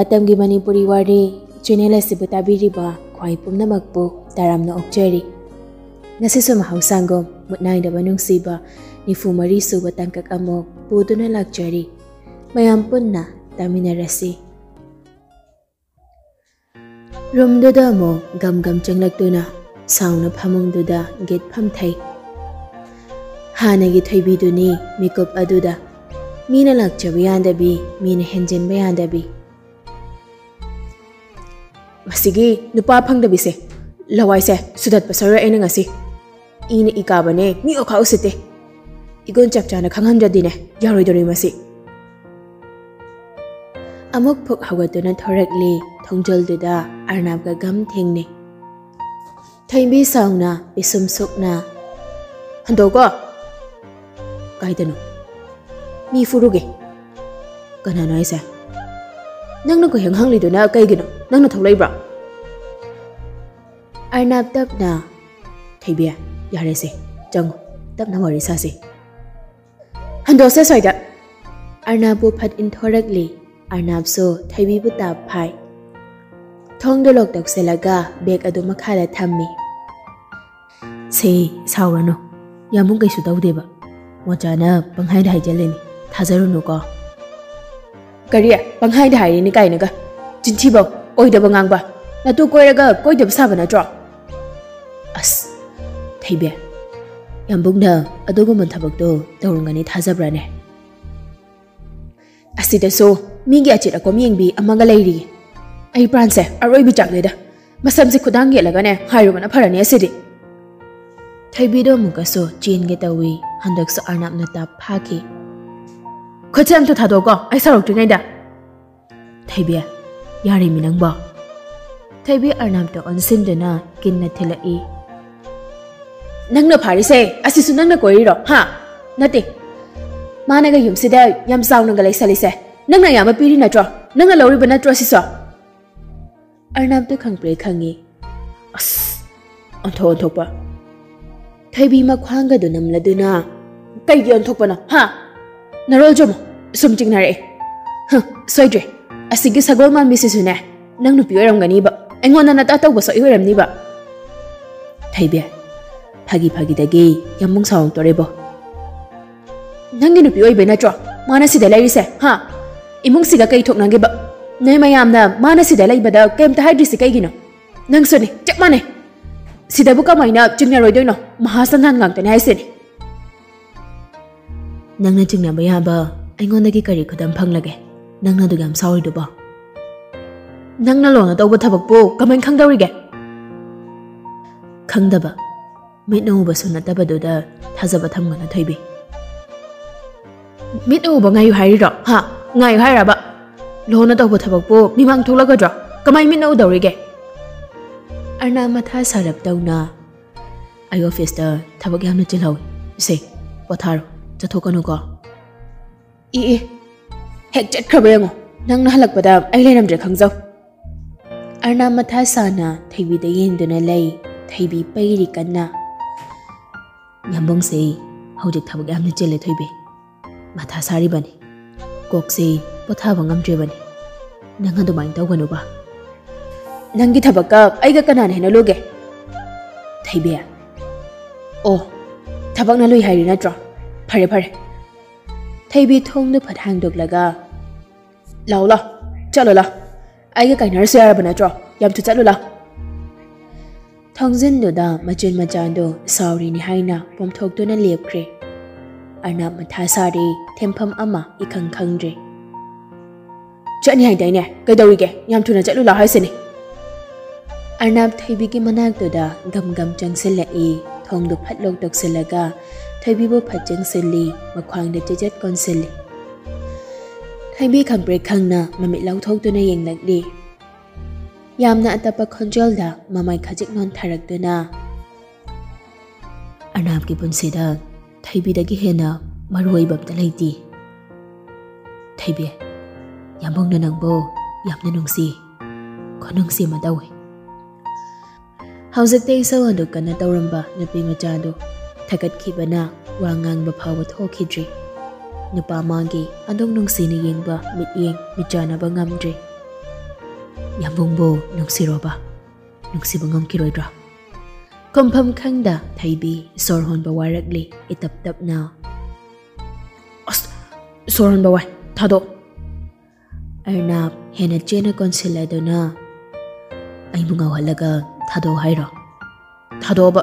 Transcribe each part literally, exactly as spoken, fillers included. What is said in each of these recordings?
ꯃꯇꯝꯒꯤ ꯃꯅꯤꯄꯨꯔꯤ ꯋꯥꯔꯤ ꯆꯦꯅꯦꯜ ꯑꯁꯤꯕꯨ ꯇꯥꯕꯤꯔꯤꯕ ꯈ꯭ꯋꯥꯏ ꯄꯨꯝꯅꯃꯛꯄꯨ ꯇꯔꯥꯝꯅ ꯑꯣꯛꯆꯔꯤ꯫ ꯉꯁꯤꯁꯨ ꯃꯍꯧꯁꯥꯒꯨꯝ ꯃꯨꯠꯅꯥꯏꯗꯕ ꯅꯨꯡꯁꯤꯕ ꯅꯤꯐꯨ ꯃꯔꯤ ꯁꯨꯕ ꯇꯥꯡꯀꯛ ꯑꯃꯨꯛ ꯄꯨꯗꯨꯅ ꯂꯥꯛꯆꯔꯤ꯫ ꯃꯌꯥꯝ ꯄꯨꯟꯅ ꯇꯥꯃꯤꯟꯅꯔꯁꯤ꯫ ꯔꯨꯝꯗꯨꯗ ꯑꯃꯨꯛ ꯒꯝ ꯒꯝ ꯆꯪꯂꯛꯇꯨꯅ ꯁꯥꯎꯅ ꯐꯃꯨꯡꯗꯨꯗ ꯒꯦꯠ ꯐꯝꯊꯩ꯫ ꯍꯥꯟꯅꯒꯤ ꯊꯣꯏꯕꯤꯗꯨꯅꯤ ꯃꯤꯀꯨꯞ ꯑꯗꯨꯗ꯫ ꯃꯤꯅ ꯂꯥꯛꯆꯕ ꯌꯥꯗꯕꯤ, ꯃꯤꯅ ꯍꯦꯟꯖꯤꯟꯕ ꯌꯥꯗꯕꯤ꯫ "ꯃꯁꯤꯒꯤ ꯅꯨꯄꯥ ꯐꯪꯗꯕꯤꯁꯦ, ꯂꯋꯥꯏꯁꯦ ꯁꯨꯗꯠꯄ ꯁꯣꯏꯔꯣꯏ ꯑꯩꯅ ꯉꯁꯤ꯫ ꯏꯅ ꯏ ꯀꯥꯕꯅꯦ, ꯃꯤ ꯑꯣꯈꯥꯛ ꯎꯁꯤꯠꯇꯦ꯫ ꯏꯒꯨꯟ ꯆꯞ ꯆꯥꯅ ꯈꯪꯍꯟꯗ꯭ꯔꯗꯤꯅꯦ, ꯌꯥꯔꯣꯏꯗꯧꯔꯤ ꯃꯁꯤ꯫" ꯑꯃꯨꯛ ꯐꯨꯛ ꯍꯧꯒꯠꯇꯨꯅ ꯊꯣꯔꯛꯂꯤ꯫ ꯊꯣꯡꯖꯜꯗꯨꯗ ꯑꯔꯅꯥꯞꯀ ꯒꯝ ꯊꯦꯡꯅꯩ꯫ ꯊꯣꯏꯕꯤ ꯁꯥꯎꯅ ꯄꯤꯁꯨꯝ ꯁꯨꯛꯅ, "ꯍꯟꯗꯣꯛꯀꯣ!" "ꯀꯥꯏꯗꯅꯣ? ꯃꯤ ꯐꯨꯔꯨꯒꯦ!" "ꯀꯅꯥꯅꯣ ꯍꯥꯏꯁꯦ? ꯅꯪꯅ ꯀꯣꯏꯍꯪ ꯍꯪꯂꯤꯗꯨꯅ ꯀꯩꯒꯤꯅꯣ? ꯅꯪ ꯅꯊꯧ ꯂꯩꯕ꯭ꯔꯣ?" ꯑꯔꯅꯥꯞ ꯇꯞꯅ, "ꯊꯣꯏꯕꯤ, ꯌꯥꯔꯦꯁꯦ, ꯆꯪꯉꯣ, ꯇꯞꯅ ꯋꯥꯔꯤ ꯁꯥꯁꯤ꯫" "ꯍꯟꯗꯣꯛꯁꯦ ꯁ꯭ꯋꯥꯏꯗ!" ꯑꯔꯅꯥꯞꯄꯨ ꯐꯠ ꯏꯟꯊꯣꯔꯛꯂꯤ꯫ ꯑꯔꯅꯥꯞꯁꯨ ꯊꯣꯏꯕꯤꯕꯨ ꯇꯥꯞ ꯐꯥꯏ꯫ ꯊꯣꯡꯗꯨ ꯂꯣꯛ ꯇꯧꯁꯤꯜꯂꯒ ꯕꯦꯒ ꯑꯗꯨ ꯃꯈꯥꯗ ꯊꯝꯃꯤ꯫ "ꯁꯦ, ꯁꯥꯎꯔꯅꯨ꯫ ꯌꯥꯝꯕꯨꯡ ꯀꯩꯁꯨ ꯇꯧꯗꯦꯕ꯫ ꯃꯣꯆꯥꯅ ꯄꯪꯍꯥꯏꯗ ꯍꯥꯏꯖꯜꯂꯤꯅꯤ꯫ ꯊꯥꯖꯔꯨꯅꯨꯀꯣ꯫" "ꯀꯔꯤ? ꯄꯪꯍꯥꯏꯗ ꯍꯥꯏꯔꯤꯅꯤ ꯀꯥꯏꯅꯒ꯫ ꯆꯤꯟꯊꯤꯕ, ꯑꯣꯏꯗꯕ ꯉꯥꯡꯕ꯫ ꯅꯇꯨ ꯀꯣꯏꯔꯒ ꯀꯣꯏꯗꯕ ꯁꯥꯕ ꯅꯠꯇ꯭ꯔꯣ?" "ꯑꯁ, ꯊꯩꯕꯤ, ꯌꯥꯝꯕꯨꯡꯅ ꯑꯗꯨꯒꯨꯝꯕ ꯊꯕꯛꯇꯣ ꯇꯧꯔꯝꯒꯅꯤ ꯊꯥꯖꯕ꯭ꯔꯥꯅꯦ?" "ꯑꯁꯤꯗꯁꯨ ꯃꯤꯒꯤ ꯑꯆꯦꯠ ꯑꯀꯣꯝ ꯌꯦꯡꯕꯤ ꯑꯃꯒ ꯂꯩꯔꯤꯌꯦ꯫ ꯑꯩ ꯄ꯭ꯔꯥꯟꯁꯦ ꯑꯔꯣꯏꯕꯤ ꯆꯥꯛꯂꯦꯗ꯫ ꯃꯁꯝꯁꯦ ꯈꯨꯗꯥꯡ ꯌꯦꯠꯂꯒꯅꯦ ꯍꯥꯏꯔꯨꯕꯅ ꯐꯔꯅꯤ ꯑꯁꯤꯗꯤ꯫" ꯊꯣꯏꯕꯤꯗꯣ ꯑꯃꯨꯛꯀꯁꯨ ꯆꯦꯟꯒꯦ ꯇꯧꯏ꯫ ꯍꯟꯗꯛꯁꯨ ꯑꯔꯅꯥꯞꯅ ꯇꯥꯞ ꯐꯥꯈꯤ꯫ "ꯈꯨꯠꯁꯦ ꯑꯝꯇ ꯊꯥꯗꯣꯛꯀꯣ, ꯑꯩ ꯁꯥꯎꯔꯛꯇ꯭ꯔꯤꯉꯩꯗ꯫" "ꯊꯣꯏꯕꯤ, ꯌꯥꯔꯦꯃꯤ ꯅꯪꯕꯣ꯫" ꯊꯣꯏꯕꯤ ꯑꯔꯅꯥꯞꯇ ꯑꯣꯟꯁꯤꯟꯗꯨꯅ ꯀꯤꯟꯅ ꯊꯤꯜꯂꯛꯏ꯫ "ꯅꯪꯅ ꯐꯥꯔꯤꯁꯦ ꯑꯁꯤꯁꯨ ꯅꯪꯅ ꯀꯣꯏꯔꯤꯔꯣ, ꯍꯥ? ꯅꯠꯇꯦ, ꯃꯥꯅꯒ ꯌꯨꯝꯁꯤꯗ ꯌꯥꯝ ꯆꯥꯎꯅꯒ ꯂꯩꯁꯜꯂꯤꯁꯦ ꯅꯪꯅ ꯑꯌꯥꯝꯕ ꯄꯤꯔꯤ ꯅꯠꯇ꯭ꯔꯣ? ꯅꯪꯅ ꯂꯧꯔꯤꯕ ꯅꯠꯇ꯭ꯔꯣ ꯁꯤꯁꯨ?" ꯑꯔꯅꯥꯞꯇ ꯈꯪꯄ꯭ꯔꯦꯛ ꯈꯪꯉꯤ꯫ "ꯑꯁ, ꯑꯣꯟꯊꯣꯛ ꯑꯣꯟꯊꯣꯛꯄ꯫" ꯊꯣꯏꯕꯤ ꯃꯈ꯭ꯋꯥꯡꯒꯗꯨ ꯅꯝꯂꯗꯨꯅ, "ꯀꯩꯒꯤ ꯑꯣꯟꯊꯣꯛꯄꯅꯣ, ꯍꯥ? ꯅꯔꯣꯜ ꯆꯨꯝꯃꯣ, ꯁꯨꯝ ꯆꯤꯡꯅꯔꯛꯑꯦ꯫ ꯍ, ꯁꯣꯏꯗ꯭ꯔꯦ꯫ ꯑꯁꯤꯒꯤ ꯁꯒꯣꯜ ꯃꯥꯟꯕꯤꯁꯤꯁꯨꯅꯦ, ꯅꯪ ꯅꯨꯄꯤ ꯑꯣꯏꯔꯝꯒꯅꯤꯕ, ꯑꯩꯉꯣꯟꯗ ꯅꯠꯇ ꯇꯧꯕ ꯁꯣꯏ ꯑꯣꯏꯔꯝꯅꯤꯕ꯫ ꯊꯩꯕꯤ, ꯐꯥꯒꯤ ꯐꯥꯒꯤꯗꯒꯤ ꯌꯥꯝꯕꯨꯡ ꯁꯥꯎꯔꯛꯇꯣꯔꯦꯕꯣ꯫ ꯅꯪꯒꯤ ꯅꯨꯄꯤ ꯑꯣꯏꯕꯩ ꯅꯠꯇ꯭ꯔꯣ ꯃꯥꯅ ꯁꯤꯗ ꯂꯩꯔꯤꯁꯦ? ꯍꯥ? ꯏꯃꯨꯡꯁꯤꯒ ꯀꯩ ꯊꯣꯛꯅꯒꯦꯕ? ꯅꯣꯏ ꯃꯌꯥꯝꯅ ꯃꯥꯅ ꯁꯤꯗ ꯂꯩꯕꯗ ꯀꯩꯝꯇ ꯍꯥꯏꯗ꯭ꯔꯤꯁꯤ ꯀꯩꯒꯤꯅꯣ? ꯅꯪꯁꯨꯅꯦ, ꯆꯞ ꯃꯥꯟꯅꯩ꯫ ꯁꯤꯗꯕꯨ ꯀꯃꯥꯏꯅ ꯆꯤꯡꯅꯔꯣꯏꯗꯣꯏꯅꯣ? ꯃꯍꯥꯁꯪꯒꯥꯟ ꯉꯥꯛꯇꯅꯦ ꯍꯥꯏꯁꯤꯅꯦ꯫ ꯅꯪꯅ ꯆꯤꯡꯅꯕ ꯌꯥꯕ ꯑꯩꯉꯣꯟꯗꯒꯤ ꯀꯔꯤ ꯈꯨꯗꯝ ꯐꯪꯂꯒꯦ? ꯅꯪꯅ ꯑꯗꯨꯛ ꯌꯥꯝ ꯁꯥꯎꯔꯤꯗꯨꯕꯣ? ꯅꯪꯅ ꯂꯣꯟꯅ ꯇꯧꯕ ꯊꯕꯛꯄꯨ ꯀꯃꯥꯏꯅ ꯈꯪꯗꯧꯔꯤꯒꯦ? ꯈꯪꯗꯕ, ꯃꯤꯠꯅ ꯎꯕꯁꯨ ꯅꯠꯇꯕꯗꯨꯗ ꯊꯥꯖꯕ ꯊꯝꯒꯅꯨ, ꯊꯣꯏꯕꯤ꯫ ꯃꯤꯠꯅ ꯎꯕ ꯉꯥꯏꯌꯨ ꯍꯥꯏꯔꯤꯔꯣ? ꯍꯥ? ꯉꯥꯏꯌꯨ ꯍꯥꯏꯔꯕ? ꯂꯣꯟꯅ ꯇꯧꯕ ꯊꯕꯛꯄꯨ ꯃꯤꯃꯥꯡ ꯊꯣꯛꯂꯛꯀꯗ꯭ꯔꯣ? ꯀꯃꯥꯏ ꯃꯤꯠꯅ ꯎꯗꯧꯔꯤꯒꯦ? ꯑꯔꯅꯥ ꯃꯊꯥ ꯁꯥꯔꯞ ꯇꯧꯅ, "ꯑꯩ ꯑꯣꯐꯤꯁꯇ ꯊꯕꯛ ꯌꯥꯝꯅ ꯆꯤꯜꯍꯧꯏ꯫ ꯏꯁꯦ, ꯄꯣꯊꯥꯔꯣ, ꯆꯠꯊꯣꯛꯀꯅꯨꯀꯣ꯫" ꯏ, ꯏ, ꯍꯦꯛ ꯆꯠꯈ꯭ꯔꯕ ꯌꯦꯡꯉꯣ꯫ ꯅꯪꯅ ꯍꯜꯂꯛꯄꯗ ꯑꯩ ꯂꯩꯔꯝꯗ꯭ꯔꯦ ꯈꯪꯖꯧ꯫ ꯑꯔꯅꯥ ꯃꯊꯥ ꯁꯥꯅ ꯊꯣꯏꯕꯤꯗ ꯌꯦꯡꯗꯨꯅ ꯂꯩ꯫ ꯊꯣꯏꯕꯤ ꯄꯩꯔꯤ ꯀꯟꯅ꯫ ꯌꯥꯝꯕꯨꯡꯁꯦ ꯍꯧꯖꯤꯛ ꯊꯕꯛ ꯌꯥꯝꯅ ꯆꯤꯜꯂꯦ, ꯊꯣꯏꯕꯤ꯫ ꯃꯊꯥ ꯁꯥꯔꯤꯕꯅꯤ꯫ ꯀꯣꯛꯁꯦ ꯄꯣꯊꯥꯕ ꯉꯝꯗ꯭ꯔꯤꯕꯅꯤ꯫ ꯅꯪ ꯑꯗꯨꯃꯥꯏꯅ ꯇꯧꯒꯅꯨꯕ꯫ ꯅꯪꯒꯤ ꯊꯕꯛꯀ ꯑꯩꯒ ꯀꯅꯥꯅ ꯍꯦꯟꯅ ꯂꯨꯒꯦ? ꯊꯩꯕꯤ꯫ ꯑꯣ, ꯊꯕꯛꯅ ꯂꯨꯏ ꯍꯥꯏꯔꯤ ꯅꯠꯇ꯭ꯔꯣ? ꯐꯔꯦ, ꯐꯔꯦ꯫ ꯊꯩꯕꯤ ꯊꯣꯡꯗꯨ ꯐꯠ ꯍꯥꯡꯗꯣꯛꯂꯒ, "ꯂꯥꯎ, ꯂꯥꯎ, ꯆꯠꯂꯣ, ꯂꯥꯎ꯫ ꯑꯩꯒ ꯀꯥꯏꯅꯔꯁꯨ ꯌꯥꯔꯕ ꯅꯠꯇ꯭ꯔꯣ? ꯌꯥꯝ ꯊꯨ ꯆꯠꯂꯨ, ꯂꯥꯎ꯫" ꯊꯣꯡꯖꯤꯟꯗꯨꯗ ꯃꯆꯤꯟ ꯃꯆꯥꯗꯨ ꯁꯥꯎꯔꯤꯅꯤ ꯍꯥꯏꯅ ꯄꯣꯝꯊꯣꯛꯇꯨꯅ ꯂꯦꯞꯈ꯭ꯔꯦ꯫ ꯑꯔꯅꯥꯞ ꯃꯊꯥ ꯁꯥꯔꯦ, ꯊꯦꯝꯐꯝ ꯑꯃ ꯏꯈꯪ ꯈꯪꯗ꯭ꯔꯦ꯫ "ꯆꯠꯅꯤ ꯍꯥꯏꯗꯥꯏꯅꯦ? ꯀꯩꯗꯧꯔꯤꯒꯦ? ꯌꯥꯝ ꯊꯨꯅ ꯆꯠꯂꯨ ꯂꯥꯎ ꯍꯥꯏꯁꯤꯅꯤ꯫" ꯑꯔꯅꯥꯞ ꯊꯣꯏꯕꯤꯒꯤ ꯃꯅꯥꯛꯇꯨꯗ ꯒꯝ ꯒꯝ ꯆꯪꯁꯤꯜꯂꯛꯏ꯫ ꯊꯣꯡꯗꯨ ꯐꯠ ꯂꯣꯛ ꯇꯧꯁꯤꯜꯂꯒ ꯊꯣꯏꯕꯤꯕꯨ ꯐꯠ ꯆꯪꯁꯤꯜꯂꯤ, ꯃꯈ꯭ꯋꯥꯡꯗ ꯆꯤꯆꯠ ꯀꯣꯟꯁꯤꯜꯂꯤ꯫ ꯊꯣꯏꯕꯤ ꯈꯪꯄ꯭ꯔꯦꯛ ꯈꯪꯅ ꯃꯃꯤꯠ ꯂꯥꯎꯊꯣꯛꯇꯨꯅ ꯌꯦꯡꯂꯛꯂꯤ꯫ ꯌꯥꯝꯅ ꯑꯇꯞꯄ ꯈꯣꯟꯖꯦꯜꯗ ꯃꯃꯥꯏ ꯈꯖꯤꯛ ꯅꯣꯟꯊꯔꯛꯇꯨꯅ, "ꯑꯔꯅꯥꯞꯀꯤ ꯄꯨꯟꯁꯤꯗ ꯊꯩꯕꯤꯗꯒꯤ ꯍꯦꯟꯅ ꯃꯔꯨ ꯑꯣꯏꯕ ꯑꯝꯇ ꯂꯩꯇꯦ꯫ ꯊꯩꯕꯤ, ꯌꯥꯝꯕꯨꯡꯅ ꯅꯪꯕꯨ ꯌꯥꯝꯅ ꯅꯨꯡꯁꯤ, ꯈꯨꯅꯨꯡꯁꯤ ꯑꯃ ꯇꯧꯏ꯫" ꯍꯧꯖꯤꯛꯇ ꯏꯁꯧ ꯑꯗꯨ ꯀꯟꯅ ꯇꯧꯔꯝꯕ ꯅꯨꯄꯤ ꯃꯆꯥꯗꯨ ꯊꯀꯠꯈꯤꯕꯅ ꯋꯥ ꯉꯥꯡꯕ ꯐꯥꯎꯕ ꯊꯣꯛꯈꯤꯗ꯭ꯔꯤ꯫ ꯅꯨꯄꯥ ꯃꯥꯒꯤ ꯑꯗꯨꯝ ꯅꯨꯡꯁꯤꯅ ꯌꯦꯡꯕ ꯃꯤꯠꯌꯦꯡ ꯃꯤꯠꯆꯥꯟꯅꯕ ꯉꯝꯗ꯭ꯔꯦ꯫ "ꯌꯥꯝꯕꯨꯡꯕꯨ ꯅꯨꯡꯁꯤꯔꯣꯕ, ꯅꯨꯡꯁꯤꯕ ꯉꯝꯈꯤꯔꯣꯏꯗ꯭ꯔꯣ?" ꯈꯨꯝꯐꯝ ꯈꯪꯗ ꯊꯩꯕꯤ ꯁꯣꯔ ꯍꯣꯟꯕ ꯋꯥꯔꯛꯂꯤ ꯏꯇꯞ ꯇꯞꯅ꯫ "ꯑꯁ, ꯁꯣꯔ ꯍꯣꯟꯕ ꯋꯥꯏ, ꯊꯥꯗꯣꯛ!" ꯑꯔꯅꯥꯞ ꯍꯦꯟꯅ ꯆꯦꯟꯅ ꯀꯣꯟꯁꯤꯜꯂꯗꯨꯅ, "ꯑꯩꯕꯨ ꯉꯥꯎꯍꯜꯂꯒ ꯊꯥꯗꯣꯛꯑꯣ ꯍꯥꯏꯔꯣ? ꯊꯥꯗꯣꯛꯑꯣꯕ!"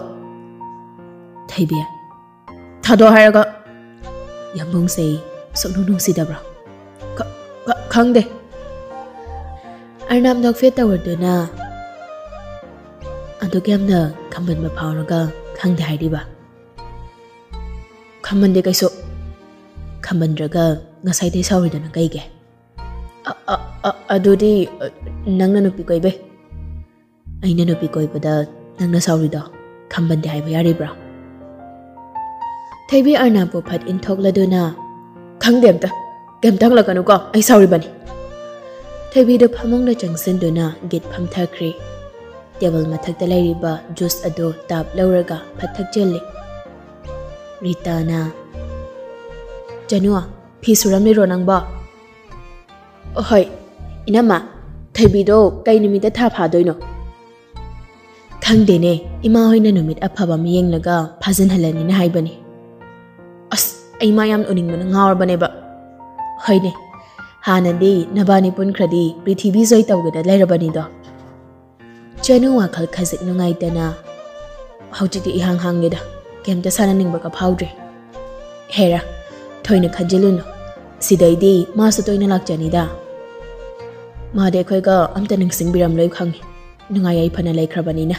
ꯊꯩꯕꯤ, "ꯊꯥꯗꯣꯛꯑꯣ ꯍꯥꯏꯔꯒ!" "ꯌꯥꯝꯕꯨꯡꯁꯦ ꯁꯨꯛꯅꯨꯡ ꯅꯨꯡꯁꯤꯗꯕ꯭ꯔꯣ?" "ꯈ-, ꯈ-, ꯈꯪꯗꯦ꯫" ꯑꯔꯅꯥꯞ ꯅꯣꯛꯐꯦꯠ ꯇꯧꯔꯗꯨꯅ, "ꯑꯗꯨꯛ ꯌꯥꯝꯅ ꯈꯝꯕꯟꯕ ꯐꯥꯎꯔꯒ ꯈꯪꯗꯦ ꯍꯥꯏꯔꯤꯕ?" "ꯈꯝꯕꯟꯗꯦ ꯀꯩꯁꯨ꯫" "ꯈꯝꯕꯟꯗ꯭ꯔꯒ ꯉꯁꯥꯏꯗꯩ ꯁꯥꯎꯔꯤꯗꯨꯅ ꯀꯩꯒꯤ?" "ꯑ-, ꯑ-, ꯑ-, ꯑꯗꯨꯗꯤ, ꯑ, ꯅꯪꯅ ꯅꯨꯄꯤ ꯀꯣꯏꯕꯩ꯫" "ꯑꯩꯅ ꯅꯨꯄꯤ ꯀꯣꯏꯕꯗ ꯅꯪꯅ ꯁꯥꯎꯔꯤꯗꯣ ꯈꯝꯕꯟꯗꯦ ꯍꯥꯏꯕ ꯌꯥꯔꯤꯕ꯭ꯔꯥ?" ꯊꯩꯕꯤ ꯑꯔꯅꯥꯞꯄꯨ ꯐꯠ ꯏꯟꯊꯣꯛꯂꯗꯨꯅ, "ꯈꯪꯗꯦ ꯑꯝꯇ꯫ ꯀꯩꯝꯇ ꯍꯪꯂꯛꯀꯅꯨꯀꯣ, ꯑꯩ ꯁꯥꯎꯔꯤꯕꯅꯤ꯫" ꯊꯩꯕꯤꯗꯨ ꯐꯃꯨꯡꯗ ꯆꯪꯁꯤꯟꯗꯨꯅ ꯒꯤꯠ ꯐꯝꯊꯈ꯭ꯔꯦ꯫ ꯇꯦꯕꯜ ꯃꯊꯛꯇ ꯂꯩꯔꯤꯕ ꯖꯨꯁ ꯑꯗꯨ ꯇꯥꯞ ꯂꯧꯔꯒ ꯐꯠ ꯊꯛꯆꯤꯜꯂꯤ꯫ ꯔꯤꯇꯥꯅ, "ꯆꯅꯨ, ꯐꯤ ꯁꯨꯔꯝꯂꯤꯔꯣ ꯅꯪꯕꯣ?" "ꯍꯣꯏ, ꯏꯅꯝꯃ, ꯊꯣꯏꯕꯤꯗꯣ ꯀꯩ ꯅꯨꯃꯤꯠꯇ ꯊꯥ ꯐꯥꯗꯣꯏꯅꯣ?" "ꯈꯪꯗꯦꯅꯦ, ꯏꯃꯥ ꯍꯣꯏꯅ ꯅꯨꯃꯤꯠ ꯑꯐꯕ ꯑꯃ ꯌꯦꯡꯂꯒ ꯐꯥꯖꯤꯟꯍꯜꯂꯅꯤꯅ ꯍꯥꯏꯕꯅꯤ꯫" "ꯑꯁ, ꯑꯩ ꯃꯥ ꯌꯥꯝ ꯎꯅꯤꯡꯕꯅ ꯉꯥꯎꯔꯕꯅꯦꯕ꯫" "ꯍꯣꯏꯅꯦ, ꯍꯥꯟꯅꯗꯤ ꯅꯕꯥꯅꯤ ꯄꯨꯟꯈ꯭ꯔꯗꯤ ꯄ꯭ꯔꯤꯊꯤꯕꯤ ꯖꯣꯏ ꯇꯧꯒꯦꯗ ꯂꯩꯔꯕꯅꯤꯗꯣ꯫" ꯆꯅꯨ ꯋꯥꯈꯜ ꯈꯖꯤꯛ ꯅꯨꯡꯉꯥꯏꯇꯅ, "ꯍꯧꯖꯤꯛꯇꯤ ꯏꯍꯥꯡ ꯍꯥꯡꯉꯦꯗ, ꯀꯩꯝꯇ ꯁꯥꯟꯅꯅꯤꯡꯕꯒ ꯐꯥꯎꯗ꯭ꯔꯦ꯫" "ꯍꯦꯔꯥ, ꯊꯣꯏꯅ ꯈꯟꯖꯤꯜꯂꯨꯅꯨ, ꯁꯤꯗꯩꯗꯤ ꯃꯥꯁꯨ ꯇꯣꯏꯅ ꯂꯥꯛꯆꯅꯤꯗ꯫ ꯃꯥꯗꯤ ꯑꯩꯈꯣꯏꯒ ꯑꯝꯇ ꯅꯤꯡꯁꯤꯡꯕꯤꯔꯝꯂꯣꯏ ꯈꯪꯉꯤ, ꯅꯨꯡꯉꯥꯏ ꯌꯥꯏꯐꯅ ꯂꯩꯈ꯭ꯔꯕꯅꯤꯅ꯫"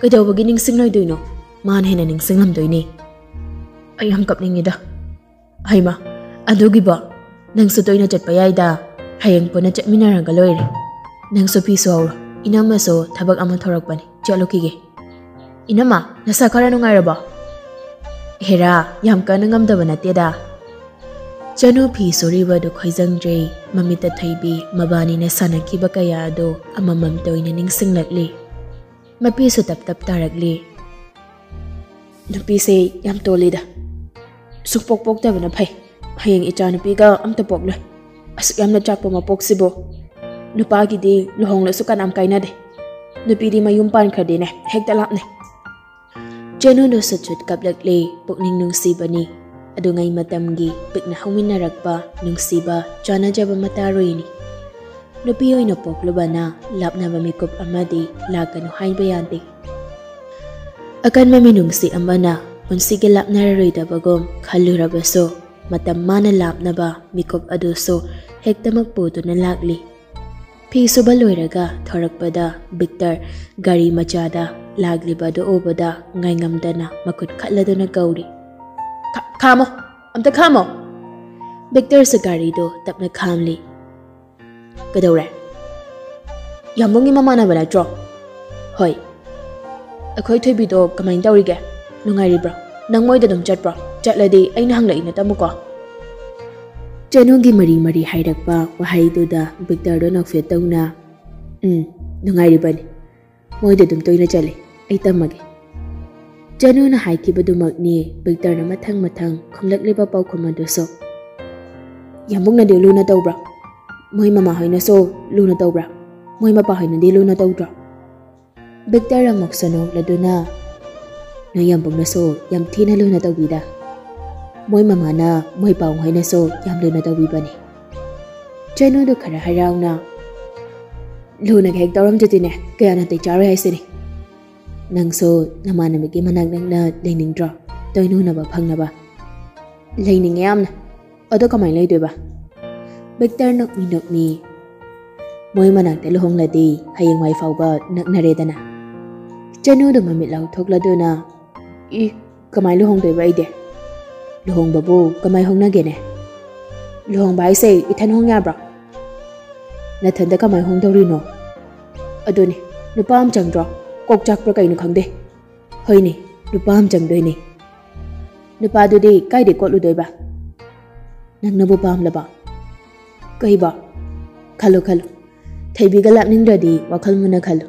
"ꯀꯩꯗꯧꯕꯒꯤ ꯅꯤꯡꯁꯤꯡꯂꯣꯏꯗꯣꯏꯅꯣ? ꯃꯥꯅ ꯍꯦꯟꯅ ꯅꯤꯡꯁꯤꯡꯂꯝꯗꯣꯏꯅꯤ꯫" "ꯑꯩ ꯌꯥꯝ ꯀꯞꯅꯤꯡꯉꯤꯗ꯫ ꯍꯩꯃꯥ, ꯑꯗꯨꯒꯤꯕꯣ? ꯅꯪꯁꯨ ꯇꯣꯏꯅ ꯆꯠꯄ ꯌꯥꯏꯗ꯫ ꯍꯌꯦꯡ ꯄꯨꯟꯅ ꯆꯠꯃꯤꯟꯅꯔꯒ ꯂꯣꯏꯔꯦ꯫ ꯅꯪꯁꯨ ꯐꯤ ꯁꯨꯍꯧꯔꯣ꯫ ꯏꯅꯝꯃꯁꯨ ꯊꯕꯛ ꯑꯃ ꯊꯣꯔꯛꯄꯅꯤ, ꯆꯠꯂꯨꯈꯤꯒꯦ꯫" "ꯏꯅꯝꯃ, ꯅꯁꯥ ꯈꯔ ꯅꯨꯡꯉꯥꯏꯔꯕꯣ?" "ꯍꯦꯔꯥ, ꯌꯥꯝ ꯀꯟꯅ ꯉꯝꯗꯕ ꯅꯠꯇꯦꯗ꯫" ꯆꯅꯨ ꯐꯤ ꯁꯨꯔꯤꯕꯗꯨ ꯈꯣꯏꯖꯪꯗ꯭ꯔꯦ꯫ ꯃꯃꯤꯠꯇ ꯊꯣꯏꯕꯤ ꯃꯕꯥꯅꯤꯅ ꯁꯥꯟꯅꯈꯤꯕ ꯀꯌꯥ ꯑꯗꯨ ꯑꯃꯃꯝꯇ ꯑꯣꯏꯅ ꯅꯤꯡꯁꯤꯡꯂꯛꯂꯤ꯫ ꯃꯄꯤꯁꯨ ꯇꯞ ꯇꯞ ꯇꯥꯔꯛꯂꯤ꯫ "ꯅꯨꯄꯤꯁꯦ ꯌꯥꯝ ꯇꯣꯜꯂꯤꯗ꯫ ꯁꯨꯡꯄꯣꯛ ꯄꯣꯛꯇꯕꯅ ꯐꯩ꯫ ꯍꯌꯦꯡ ꯏꯆꯥꯅꯨꯄꯤꯒ ꯑꯝꯇ ꯄꯣꯛꯂꯣꯏ꯫ ꯑꯁꯨꯛ ꯌꯥꯝꯅ ꯆꯥꯛꯄ ꯃꯄꯣꯛꯁꯤꯕꯨ꯫ ꯅꯨꯄꯥꯒꯤꯗꯤ ꯂꯨꯍꯣꯡꯂꯁꯨ ꯀꯅꯥꯝ ꯀꯥꯏꯅꯗꯦ꯫ ꯅꯨꯄꯤꯗꯤ ꯃꯌꯨꯝ ꯄꯥꯟꯈ꯭ꯔꯗꯤꯅꯦ ꯍꯦꯛꯇ ꯂꯥꯞꯅꯩ꯫ ꯆꯅꯨꯗꯣ ꯁꯨꯠ ꯁꯨꯠ ꯀꯞꯂꯛꯂꯦ꯫ ꯄꯨꯛꯅꯤꯡ ꯅꯨꯡꯁꯤꯕꯅꯤ꯫ ꯑꯗꯨꯉꯩ ꯃꯇꯝꯒꯤ ꯄꯤꯛꯅ ꯍꯧꯃꯤꯟꯅꯔꯛꯄ ꯅꯨꯡꯁꯤꯕ ꯆꯥꯟꯅꯖꯕ ꯃꯇꯥꯔꯣꯏꯅꯤ꯫ ꯅꯨꯄꯤ ꯑꯣꯏꯅ ꯄꯣꯛꯂꯨꯕꯅ ꯂꯥꯞꯅꯕ ꯃꯤꯀꯨꯞ ꯑꯃꯗꯤ ꯂꯥꯛꯀꯅꯨ ꯍꯥꯏꯕ ꯌꯥꯗꯦ꯫ ꯑꯀꯟꯕ ꯃꯤꯅꯨꯡꯁꯤ ꯑꯃꯅ ꯄꯨꯟꯁꯤꯒꯤ ꯂꯥꯞꯅꯔꯔꯣꯏꯗꯕꯒꯨꯝ ꯈꯜꯂꯨꯔꯕꯁꯨ, ꯃꯇꯝ ꯃꯥꯅ ꯂꯥꯞꯅꯕ ꯃꯤꯀꯨꯞ ꯑꯗꯨꯁꯨ ꯍꯦꯛꯇꯃꯛ ꯄꯨꯗꯨꯅ ꯂꯥꯛꯂꯤ꯫ ꯐꯤ ꯁꯨꯕ ꯂꯣꯏꯔꯒ ꯊꯣꯔꯛꯄꯗ ꯕꯤꯛꯇꯔ ꯒꯥꯔꯤ ꯃꯆꯥꯗ ꯂꯥꯛꯂꯤꯕ ꯑꯗꯨ ꯎꯕꯗ ꯉꯥꯏꯉꯝꯗꯅ ꯃꯈꯨꯠ ꯈꯠꯂꯗꯨꯅ ꯀꯧꯔꯤ, "ꯈꯥ-, ꯈꯥꯝꯃꯣ, ꯑꯝꯇ ꯈꯥꯝꯃꯣ!" ꯕꯤꯛꯇꯔꯁꯨ ꯒꯥꯔꯤꯗꯨ ꯇꯞꯅ ꯈꯥꯝꯂꯤ꯫ "ꯀꯩꯗꯧꯔꯦ? ꯌꯥꯝꯕꯨꯡꯒꯤ ꯃꯃꯥꯟꯅꯕ ꯅꯠꯇ꯭ꯔꯣ?" "ꯍꯣꯏ꯫" "ꯑꯩꯈꯣꯏ ꯊꯣꯏꯕꯤꯗꯣ ꯀꯃꯥꯏꯅ ꯇꯧꯔꯤꯒꯦ? ꯅꯨꯡꯉꯥꯏꯔꯤꯕ꯭ꯔꯣ? ꯅꯪ ꯃꯣꯏꯗ ꯑꯗꯨꯝ ꯆꯠꯄ꯭ꯔꯣ? ꯆꯠꯂꯗꯤ ꯑꯩꯅ ꯍꯪꯂꯛꯏ ꯅꯠꯇꯝꯃꯨꯀꯣ?" ꯆꯅꯨꯒꯤ ꯃꯔꯤ ꯃꯔꯤ ꯍꯥꯏꯔꯛꯄ ꯋꯥꯍꯩꯗꯨꯗ ꯕꯤꯛꯇꯔꯗꯣ ꯅꯣꯛꯐꯦꯠ ꯇꯧꯅ, "ꯎꯝ, ꯅꯨꯡꯉꯥꯏꯔꯤꯕꯅꯤ꯫ ꯃꯣꯏꯗ ꯑꯗꯨꯝ ꯇꯣꯏꯅ ꯆꯠꯂꯤ꯫ ꯑꯩ ꯇꯝꯃꯒꯦ꯫" ꯆꯅꯨꯅ ꯍꯥꯏꯈꯤꯕꯗꯨꯃꯛꯅꯤ ꯕꯤꯛꯇꯔꯅ ꯃꯊꯪ ꯃꯊꯪ ꯈꯨꯝꯂꯛꯂꯤꯕ ꯄꯥꯎꯈꯨꯝ ꯑꯗꯨꯁꯨ꯫ "ꯌꯥꯝꯕꯨꯡꯅꯗꯤ ꯂꯨꯅ ꯇꯧꯕ꯭ꯔꯣ? ꯃꯣꯏ ꯃꯃꯥꯍꯣꯏꯅꯁꯨ ꯂꯨꯅ ꯇꯧꯕ꯭ꯔꯥ? ꯃꯣꯏ ꯃꯄꯥꯍꯣꯏꯅꯗꯤ ꯂꯨꯅ ꯇꯧꯗ꯭ꯔꯣ?" ꯕꯤꯛꯇꯔ ꯑꯃꯨꯛꯁꯨ ꯅꯣꯛꯂꯗꯨꯅ, "ꯅꯣꯏ ꯌꯥꯝꯕꯨꯡꯅꯁꯨ ꯌꯥꯝ ꯊꯤꯅ ꯂꯨꯅ ꯇꯧꯕꯤꯗ꯫ ꯃꯣꯏ ꯃꯃꯥꯅ ꯃꯣꯏ ꯄꯥꯎꯍꯣꯏꯅꯁꯨ ꯌꯥꯝ ꯂꯨꯅ ꯇꯧꯕꯤꯕꯅꯤ꯫" ꯆꯅꯨꯗꯣ ꯈꯔ ꯍꯔꯥꯎꯅ, "ꯂꯨꯅꯒ ꯍꯦꯛ ꯇꯧꯔꯝꯗ꯭ꯔꯗꯤꯅꯦ, ꯀꯌꯥ ꯅꯥꯇꯩ ꯆꯥꯔꯣꯏ ꯍꯥꯏꯁꯤꯅꯤ꯫ ꯅꯪꯁꯨ ꯅꯃꯥꯟꯅꯕꯤꯒꯤ ꯃꯅꯥꯛ ꯅꯛꯅ ꯂꯩꯅꯤꯡꯗ꯭ꯔꯣ? ꯇꯣꯏꯅ ꯎꯅꯕ ꯐꯪꯅꯕ?" "ꯂꯩꯅꯤꯡꯉꯦ ꯌꯥꯝꯅ꯫ ꯑꯗꯣ ꯀꯃꯥꯏꯅ ꯂꯩꯗꯣꯏꯕ?" ꯕꯤꯛꯇꯔ ꯅꯣꯛꯃꯤ ꯅꯣꯛꯃꯤ, "ꯃꯣꯏ ꯃꯅꯥꯛꯇ ꯂꯨꯍꯣꯡꯂꯗꯤ ꯍꯌꯦꯡꯋꯥꯏ ꯐꯥꯎꯕ ꯅꯛꯅꯔꯦꯗꯅ꯫" ꯆꯅꯨꯗꯣ ꯃꯃꯤꯠ ꯂꯥꯎꯊꯣꯛꯂꯗꯨꯅ, "ꯏ, ꯀꯃꯥꯏꯅ ꯂꯨꯍꯣꯡꯗꯣꯏꯕ ꯑꯩꯗꯤ? ꯂꯨꯍꯣꯡꯕꯕꯨ ꯀꯃꯥꯏ ꯍꯣꯡꯅꯒꯦꯅꯦ? ꯂꯨꯍꯣꯡꯕ ꯍꯥꯏꯁꯦ ꯏꯊꯟ ꯍꯣꯡ ꯌꯥꯕ꯭ꯔꯣ? ꯅꯊꯟꯗ ꯀꯃꯥꯏ ꯍꯣꯡꯗꯧꯔꯤꯅꯣ? ꯑꯗꯨꯅꯤ, ꯅꯨꯄꯥ ꯑꯃ ꯆꯪꯗ꯭ꯔꯣ? ꯀꯣꯛ ꯆꯥꯛꯄ꯭ꯔꯥ ꯀꯩꯅꯣ ꯈꯪꯗꯦ꯫ ꯍꯣꯏꯅꯦ, ꯅꯨꯄꯥ ꯑꯃ ꯆꯪꯗꯣꯏꯅꯦ꯫ ꯅꯨꯄꯥꯗꯨꯗꯤ ꯀꯥꯏꯗꯩ ꯀꯣꯠꯂꯨꯗꯣꯏꯕ? ꯅꯪꯅꯕꯨ ꯄꯥꯝꯂꯕ?" "ꯀꯩꯕꯣ?" "ꯈꯜꯂꯨ, ꯈꯜꯂꯨ꯫ ꯊꯣꯏꯕꯤꯒ ꯂꯥꯛꯅꯤꯡꯗ꯭ꯔꯗꯤ ꯋꯥꯈꯜ ꯃꯨꯟꯅ ꯈꯜꯂꯨ꯫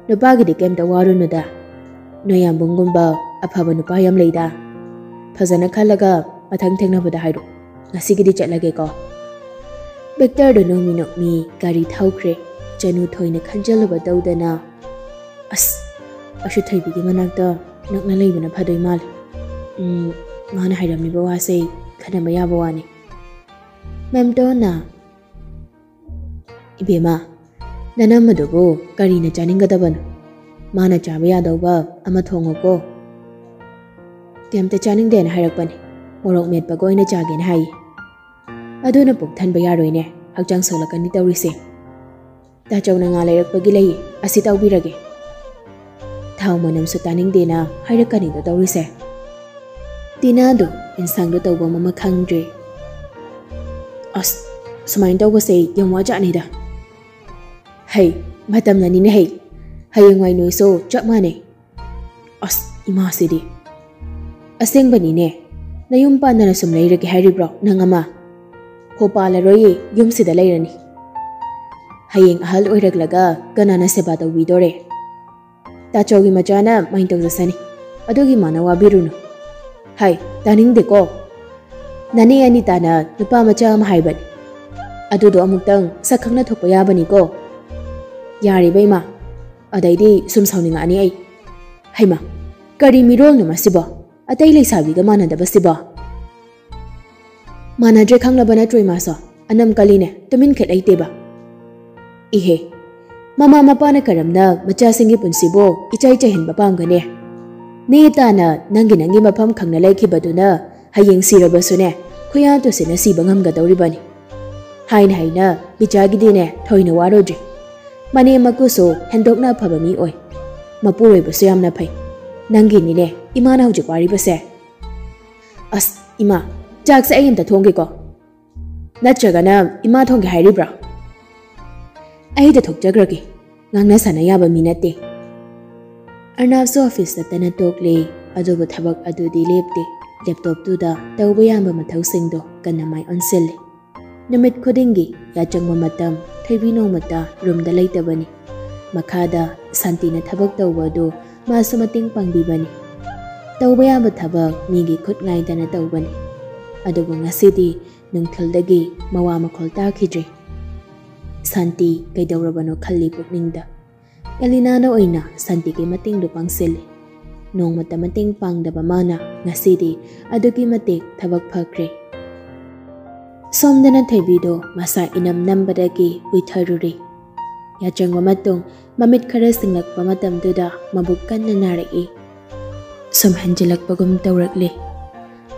ꯅꯨꯄꯥꯒꯤꯗꯤ ꯀꯩꯝꯇ ꯋꯥꯔꯨꯅꯨꯗ꯫ ꯅꯣꯏ ꯌꯥꯝꯕꯨꯡꯒꯨꯝꯕ ꯑꯐꯕ ꯅꯨꯄꯥ ꯌꯥꯝ ꯂꯩꯗ꯫ ꯐꯖꯅ ꯈꯜꯂꯒ ꯃꯊꯪ ꯊꯦꯡꯅꯕꯗ ꯍꯥꯏꯔꯣ꯫ ꯉꯁꯤꯒꯤꯗꯤ ꯆꯠꯂꯒꯦꯀꯣ꯫ ꯚꯤꯛꯇꯔꯗꯣ ꯅꯣꯛꯃꯤ ꯅꯣꯛꯃꯤ ꯒꯥꯔꯤ ꯊꯧꯈ꯭ꯔꯦ꯫ ꯆꯅꯨ ꯊꯣꯏꯅ ꯈꯟꯖꯜꯂꯨꯕ ꯇꯧꯗꯅ, "ꯑꯁ, ꯑꯁꯨ ꯊꯣꯏꯕꯤꯒꯤ ꯃꯅꯥꯛꯇ ꯅꯛꯅ ꯂꯩꯕꯅ ꯐꯗꯣꯏ ꯃꯥꯜꯂꯦ꯫ ꯎꯝ, ꯃꯥꯅ ꯍꯥꯏꯔꯝꯂꯤꯕ ꯋꯥꯁꯦ ꯈꯟꯅꯕ ꯌꯥꯕ ꯋꯥꯅꯤ꯫" ꯃꯦꯝꯇꯣꯟꯅ, "ꯏꯕꯦꯝꯃ, ꯅꯅꯝꯃꯗꯨꯕꯨ ꯀꯔꯤꯅ ꯆꯥꯅꯤꯡꯒꯗꯕꯅꯣ? ꯃꯥꯅ ꯆꯥꯕ ꯌꯥꯗꯧꯕ ꯑꯃ ꯊꯣꯡꯉꯨꯀꯣ꯫" "ꯀꯩꯝꯇ ꯆꯥꯅꯤꯡꯗꯦꯅ ꯍꯥꯏꯔꯛꯄꯅꯤ꯫ ꯃꯣꯔꯣꯛ ꯃꯦꯠꯄꯒ ꯑꯣꯏꯅ ꯆꯥꯒꯦꯅ ꯍꯥꯏꯌꯦ꯫" "ꯑꯗꯨꯅ ꯄꯨꯛ ꯊꯟꯕ ꯌꯥꯔꯣꯏꯅꯦ, ꯍꯛꯆꯥꯡ ꯁꯣꯛꯂꯛꯀꯅꯤ ꯇꯧꯔꯤꯁꯦ꯫" "ꯇꯥꯆꯧꯅ ꯉꯥ ꯂꯩꯔꯛꯄꯒꯤ ꯂꯩꯌꯦ, ꯑꯁꯤ ꯇꯧꯕꯤꯔꯒꯦ꯫" "ꯊꯥꯎ ꯃꯅꯝꯁꯨ ꯇꯥꯅꯤꯡꯗꯦꯅ ꯍꯥꯏꯔꯛꯀꯅꯤꯗꯣ ꯇꯧꯔꯤꯁꯦ꯫" ꯇꯤꯅꯥꯗꯣ ꯏꯟꯁꯥꯡꯗꯣ ꯇꯧꯕ ꯑꯃ ꯈꯪꯗ꯭ꯔꯦ꯫ "ꯑꯁ, ꯁꯨꯃꯥꯏꯅ ꯇꯧꯕꯁꯦ ꯌꯥꯝ ꯋꯥꯖꯥꯠꯅꯤꯗ꯫" "ꯍꯩ, ꯃꯇꯝꯅꯅꯤꯅꯦ ꯍꯩ꯫ ꯍꯌꯦꯡꯋꯥꯏ ꯅꯣꯏꯁꯨ ꯆꯞ ꯃꯥꯟꯅꯩ꯫" "ꯑꯁ, ꯏꯃꯥꯁꯤꯗꯤ꯫" "ꯑꯁꯦꯡꯕꯅꯤꯅꯦ, ꯅꯌꯨꯝ ꯄꯥꯟꯗꯅ ꯁꯨꯝ ꯂꯩꯔꯒꯦ ꯍꯥꯏꯔꯤꯕ꯭ꯔꯣ ꯅꯪ ꯑꯃ? ꯍꯣ, ꯄꯥꯜꯂꯔꯣꯏꯌꯦ, ꯌꯨꯝꯁꯤꯗ ꯂꯩꯔꯅꯤ꯫ ꯍꯌꯦꯡ ꯑꯍꯜ ꯑꯣꯏꯔꯛꯂꯒ ꯀꯅꯥꯅ ꯁꯦꯕꯥ ꯇꯧꯕꯤꯗꯣꯔꯦ? ꯇꯥꯆꯧꯒꯤ ꯃꯆꯥꯅ ꯃꯥꯏꯟ ꯇꯧꯖꯁꯅꯤ꯫ ꯑꯗꯨꯒꯤ ꯃꯥꯅ ꯋꯥꯕꯤꯔꯨꯅꯨ꯫" "ꯍꯥꯏ, ꯇꯥꯅꯤꯡꯗꯦꯀꯣ꯫ ꯅꯅꯦ ꯑꯅꯤꯇꯥꯅ ꯅꯨꯄꯥ ꯃꯆꯥ ꯑꯃ ꯍꯥꯏꯕꯅꯤ꯫ ꯑꯗꯨꯗꯣ ꯑꯃꯨꯛꯇꯪ ꯁꯛ ꯈꯪꯅ ꯊꯣꯛꯄ ꯌꯥꯕꯅꯤꯀꯣ꯫" "ꯌꯥꯔꯦ ꯏꯕꯦꯝꯃ, ꯑꯗꯩꯗꯤ ꯁꯨꯝ ꯁꯥꯎꯅꯤꯡꯉꯛꯑꯅꯤ ꯑꯩ꯫ ꯍꯩꯃꯥ, ꯀꯔꯤ ꯃꯤꯔꯣꯜꯅꯣ ꯃꯁꯤꯕꯣ? ꯑꯇꯩ ꯂꯩꯁꯥꯕꯤꯒ ꯃꯥꯟꯅꯗꯕꯁꯤꯕꯣ?" "ꯃꯥꯟꯅꯗ꯭ꯔꯦ ꯈꯪꯂꯕ ꯅꯠꯇ꯭ꯔꯣ ꯏꯃꯥꯁꯨ? ꯑꯅꯝ ꯀꯜꯂꯤꯅꯦ, ꯇꯨꯃꯤꯟ ꯈꯦꯠ ꯂꯩꯇꯦꯕ꯫" "ꯏꯍꯦ, ꯃꯃꯥ ꯃꯄꯥꯅ ꯀꯔꯝꯅ ꯃꯆꯥꯁꯤꯡꯒꯤ ꯄꯨꯟꯁꯤꯕꯨ ꯏꯆꯥꯏ ꯆꯥꯏꯍꯟꯕ ꯄꯥꯝꯒꯅꯤ? ꯅꯦ ꯇꯥꯅ ꯅꯪꯒꯤ ꯅꯪꯒꯤ ꯃꯐꯝ ꯈꯪꯅ ꯂꯩꯈꯤꯕꯗꯨꯅ ꯍꯌꯦꯡ ꯁꯤꯔꯕꯁꯨꯅꯦ, ꯈꯨꯌꯥ ꯇꯨꯁꯤꯟꯅ ꯁꯤꯕ ꯉꯝꯒꯗꯧꯔꯤꯕꯅꯤ꯫ ꯍꯥꯏꯅ ꯍꯥꯏꯅ ꯕꯤꯆꯥꯒꯤꯗꯤꯅꯦ ꯊꯣꯏꯅ ꯋꯥꯔꯨꯗ꯭ꯔꯤ꯫ ꯃꯅꯦꯝ ꯃꯀꯨꯁꯨ ꯍꯦꯟꯗꯣꯛꯅ ꯑꯐꯕ ꯃꯤ ꯑꯣꯏ꯫ ꯃꯄꯨꯔꯣꯏꯕꯁꯨ ꯌꯥꯝꯅ ꯐꯩ꯫ ꯅꯪꯒꯤꯅꯤꯅꯦ ꯏꯃꯥꯅ ꯍꯧꯖꯤꯛ ꯋꯥꯔꯤꯕꯁꯦ꯫" "ꯑꯁ ꯏꯃꯥ, ꯆꯥꯛꯁꯦ ꯑꯩ ꯑꯝꯇ ꯊꯣꯡꯒꯦꯀꯣ꯫ ꯅꯠꯇ꯭ꯔꯒꯅ ꯏꯃꯥ ꯊꯣꯡꯒꯦ ꯍꯥꯏꯔꯤꯕ꯭ꯔꯣ?" "ꯑꯩꯗ ꯊꯣꯛꯆꯈ꯭ꯔꯒꯦ, ꯉꯥꯡꯅ ꯁꯥꯟꯅ ꯌꯥꯕ ꯃꯤ ꯅꯠꯇꯦ꯫" ꯑꯔꯅꯥꯕꯁꯨ ꯑꯣꯐꯤꯁ ꯆꯠꯇꯅ ꯇꯣꯛꯂꯦ, ꯑꯗꯨꯕꯨ ꯊꯕꯛ ꯑꯗꯨꯗꯤ ꯂꯦꯞꯇꯦ꯫ ꯂꯦꯞꯇꯣꯞꯇꯨꯗ ꯇꯧꯕ ꯌꯥꯕ ꯃꯊꯧꯁꯤꯡꯗꯣ ꯀꯟꯅ ꯃꯥꯏ ꯑꯣꯟꯁꯤꯜꯂꯦ꯫ ꯅꯨꯃꯤꯠ ꯈꯨꯗꯤꯡꯒꯤ ꯌꯥꯆꯪꯕ ꯃꯇꯝ ꯊꯣꯏꯕꯤ ꯅꯣꯡꯃꯇ ꯔꯨꯝꯗ ꯂꯩꯇꯕꯅꯤ꯫ ꯃꯈꯥꯗ ꯁꯥꯟꯇꯤꯅ ꯊꯕꯛ ꯇꯧꯕ ꯑꯗꯨ ꯃꯥꯁꯨ ꯃꯇꯦꯡ ꯄꯥꯡꯕꯤꯕꯅꯤ꯫ ꯇꯧꯕ ꯌꯥꯕ ꯊꯕꯛ ꯃꯤꯒꯤ ꯈꯨꯠ ꯉꯥꯏꯗꯅ ꯇꯧꯕꯅꯤ꯫ ꯑꯗꯨꯕꯨ ꯉꯁꯤꯗꯤ ꯅꯨꯡꯊꯤꯜꯗꯒꯤ ꯃꯋꯥ ꯃꯈꯣꯜ ꯇꯥꯈꯤꯗ꯭ꯔꯦ꯫ ꯁꯥꯟꯇꯤ ꯀꯩꯗꯧꯔꯕꯅꯣ ꯈꯜꯂꯤ ꯄꯨꯛꯅꯤꯡꯗ꯫ ꯑꯦꯂꯤꯅꯥꯅ ꯑꯣꯏꯅ ꯁꯥꯟꯇꯤꯒꯤ ꯃꯇꯦꯡꯗꯨ ꯄꯥꯡꯁꯤꯜꯂꯤ꯫ ꯅꯣꯡꯃꯇ ꯃꯇꯦꯡ ꯄꯥꯡꯗꯕ ꯃꯥꯅ ꯉꯁꯤꯗꯤ ꯑꯗꯨꯛꯀꯤ ꯃꯇꯤꯛ ꯊꯕꯛ ꯐꯈ꯭ꯔꯦ꯫ ꯁꯣꯝꯗꯅ ꯊꯣꯏꯕꯤꯗꯨ ꯃꯁꯥ ꯏꯅꯝ ꯅꯝꯕꯗꯒꯤ ꯎꯏꯊꯔꯨꯔꯦ꯫ ꯌꯥꯆꯪꯕ ꯃꯇꯨꯡ ꯃꯃꯤꯠ ꯈꯔ ꯁꯤꯡꯂꯛꯄ ꯃꯇꯝꯗꯨꯗ ꯃꯕꯨꯛ ꯀꯟꯅ ꯅꯥꯔꯛꯏ꯫ ꯁꯨꯝ ꯍꯦꯟꯖꯤꯜꯂꯛꯄꯒꯨꯝ ꯇꯧꯔꯛꯂꯦ꯫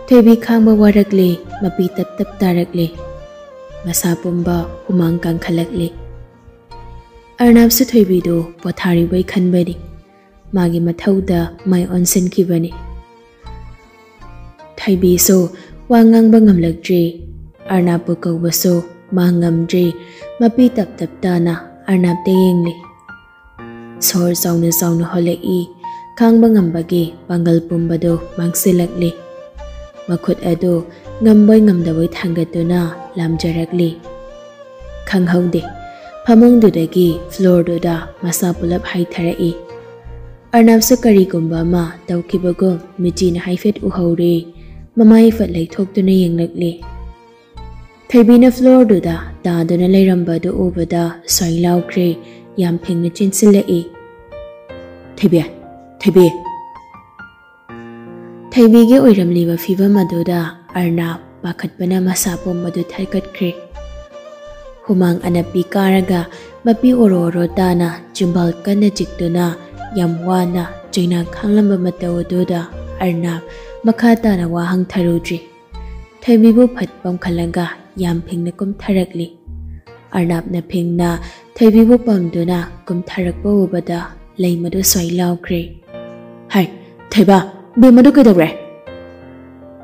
ꯊꯣꯏꯕꯤ ꯈꯥꯡꯕ ꯋꯥꯔꯛꯂꯦ, ꯃꯄꯤ ꯇꯞ ꯇꯞ ꯇꯥꯔꯛꯂꯦ꯫ ꯃꯁꯥ ꯄꯨꯝꯕ ꯍꯨꯃꯥꯡ ꯀꯥꯡꯈꯠꯂꯛꯂꯦ꯫ ꯑꯔꯅꯥꯞꯁꯨ ꯊꯣꯏꯕꯤꯗꯨ ꯄꯣꯊꯥꯔꯤꯕꯣꯏ ꯈꯟꯕꯅꯤ꯫ ꯃꯥꯒꯤ ꯃꯊꯧꯗ ꯃꯥꯏ ꯑꯣꯟꯁꯤꯟꯈꯤꯕꯅꯤ꯫ ꯊꯣꯏꯕꯤꯁꯨ ꯋꯥ ꯉꯥꯡꯕ ꯉꯝꯂꯛꯇ꯭ꯔꯤ꯫ ꯑꯔꯅꯥꯞꯄꯨ ꯀꯧꯕꯁꯨ ꯃꯥ ꯉꯝꯗ꯭ꯔꯤ꯫ ꯃꯄꯤ ꯇꯞ ꯇꯞ ꯇꯥꯅ ꯑꯔꯅꯥꯞꯇ ꯌꯦꯡꯂꯤ꯫ ꯁꯣꯔ ꯆꯥꯎꯅ ꯆꯥꯎꯅ ꯍꯣꯜꯂꯛꯏ꯫ ꯈꯥꯡꯕ ꯉꯝꯕꯒꯤ ꯄꯥꯡꯒꯜ ꯄꯨꯝꯕꯗꯨ ꯃꯥꯡꯁꯤꯜꯂꯛꯂꯤ꯫ ꯃꯈꯨꯠ ꯑꯗꯨ ꯉꯝꯕꯣꯏ ꯉꯝꯗꯕꯣꯏ ꯊꯥꯡꯒꯠꯇꯨꯅ ꯂꯥꯝꯖꯔꯛꯂꯤ꯫ ꯈꯪꯍꯧꯗꯦ, ꯐꯃꯨꯡꯗꯨꯗꯒꯤ ꯐ꯭ꯂꯣꯔꯗꯨꯗ ꯃꯁꯥ ꯄꯨꯂꯞ ꯍꯥꯏꯊꯔꯛꯏ꯫ ꯑꯔꯅꯥꯞꯁꯨ ꯀꯔꯤꯒꯨꯝꯕ ꯑꯃ ꯇꯧꯈꯤꯕꯒꯨꯝ ꯃꯤꯆꯤꯅ ꯍꯥꯏꯐꯦꯠ ꯎꯍꯧꯔꯦ꯫ ꯃꯃꯥꯏ ꯐꯠ ꯂꯩꯊꯣꯛꯇꯨꯅ ꯌꯦꯡꯂꯛꯂꯦ꯫ ꯊꯣꯏꯕꯤꯅ ꯐ꯭ꯂꯣꯔꯗꯨꯗ ꯇꯥꯗꯨꯅ ꯂꯩꯔꯝꯕ ꯑꯗꯨ ꯎꯕꯗ ꯁ꯭ꯋꯥꯏ ꯂꯥꯎꯈ꯭ꯔꯦ꯫ ꯌꯥꯝ ꯐꯤꯡꯅ ꯆꯦꯟꯁꯤꯜꯂꯛꯏ꯫ "ꯊꯣꯏꯕꯤ! ꯊꯣꯏꯕꯤ!" ꯊꯣꯏꯕꯤꯒꯤ ꯑꯣꯏꯔꯝꯂꯤꯕ ꯐꯤꯚꯝ ꯑꯗꯨꯗ ꯑꯔꯅꯥꯞ ꯄꯥꯈꯠꯄꯅ ꯃꯁꯥ ꯄꯨꯝꯕꯗꯨ ꯊꯔꯀꯠꯈ꯭ꯔꯦ꯫ ꯍꯨꯃꯥꯡ ꯑꯅꯞꯄꯤ ꯀꯥꯔꯒ ꯃꯄꯤ ꯑꯣꯔꯣ ꯑꯣꯔꯣ ꯇꯥꯅ ꯆꯤꯝꯕꯥꯜ ꯀꯟꯅ ꯆꯤꯛꯇꯨꯅ ꯌꯥꯝ ꯋꯥꯅ ꯆꯩꯅꯥ ꯈꯥꯡꯂꯝꯕ ꯃꯇꯧ ꯑꯗꯨꯗ ꯑꯔꯅꯥꯞ ꯃꯈꯥ ꯇꯥꯅ ꯋꯥ ꯍꯪꯊꯔꯨꯗ꯭ꯔꯤ꯫ ꯊꯣꯏꯕꯤꯕꯨ ꯐꯠ ꯄꯝꯈꯠꯂꯒ ꯌꯥꯝ ꯐꯤꯡꯅ ꯀꯨꯝꯊꯔꯛꯂꯤ꯫ ꯑꯔꯅꯥꯞꯅ ꯐꯤꯡꯅ ꯊꯣꯏꯕꯤꯕꯨ ꯄꯝꯗꯨꯅ ꯀꯨꯝꯊꯔꯛꯄ ꯎꯕꯗ ꯂꯩꯃꯗꯨ ꯁ꯭ꯋꯥꯏ ꯂꯥꯎꯈ꯭ꯔꯦ꯫ "ꯍꯥꯏ, ꯊꯣꯏꯕ, ꯕꯦꯝꯃꯗꯨ ꯀꯩꯗꯧꯔꯦ?"